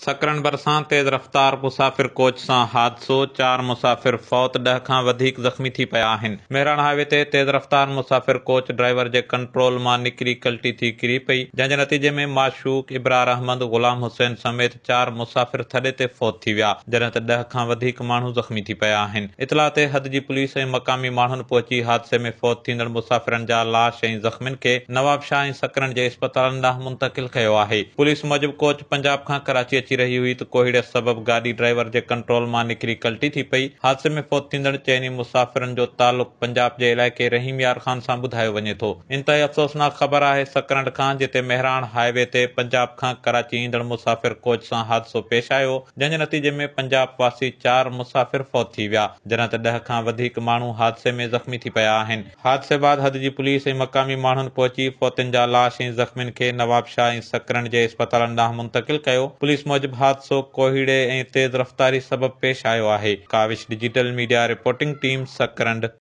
سڪرنڊ ڀرسان تيز رفتار مسافر ڪوچ سان حادثو، چار مسافر فوت، ڏهه کان وڌيڪ زخمي ٿي پيا آهن. مهراڻ هاء وي تي تيز رفتار مسافر ڪوچ ڊرائيور جي ڪنٽرول مان نڪري ڪلٽي ٿي ڪري پئي، جنهن جي نتيجي ۾ معشوق، ابرار احمد، غلام حسين سميت چار مسافر ٿڏي تي فوت ٿي ويا، جڏهن ته ڏهه کان وڌيڪ ماڻهو زخمي ٿي پيا آهن. اطلاع تي حد جي پوليس ۽ مقامي ماڻهن پهچي حادثي ۾ فوت ٿيندڙ مسافرن جا لاش ۽ زخمين کي نوابشاهه ۽ سڪرنڊ جي اسپتالن ڏانهن منتقل ڪيو آهي. پوليس موجب ڪوچ پنجاب کان ڪراچي اچي رهي هئي ته ڪوهيڙي سبب گاڏي ڊرائيور جي ڪنٽرول مان نڪري ڪلٽي ٿي پئي. حادثي ۾ فوت ٿيندڙ چئني مسافرن جو تعلق پنجاب جي علائقي رحيم يار خان سان ٻڌايو وڃي ٿو. انتهائي افسوسناڪ خبر آهي سڪرنڊ کان جتي مهراڻ هاء وي تي پنجاب کان ڪراچي ايندڙ مسافر ڪوچ سان حادثو پيش آيو. جنهن جي نتيجي ۾ پنجاب واسي چار مسافر فوت ٿي ويا، جڏهن ته ڏهه کان وڌيڪ ماڻهو حادثي ۾ زخمي ٿي پيا آهن. حادثي بعد حد جي پوليس ۽ مقامي ماڻهن پهچي فوتين جا لاش ۽ زخمين کي نوابشاهه ۽ سڪرنڊ جي اسپتالن ڏانهن منتقل ڪيو. پوليس موجب حادثو ڪوهيڙي ۽ تيز رفتاري سبب پيش آيو آهي. Kawish digital media reporting team Sakrand.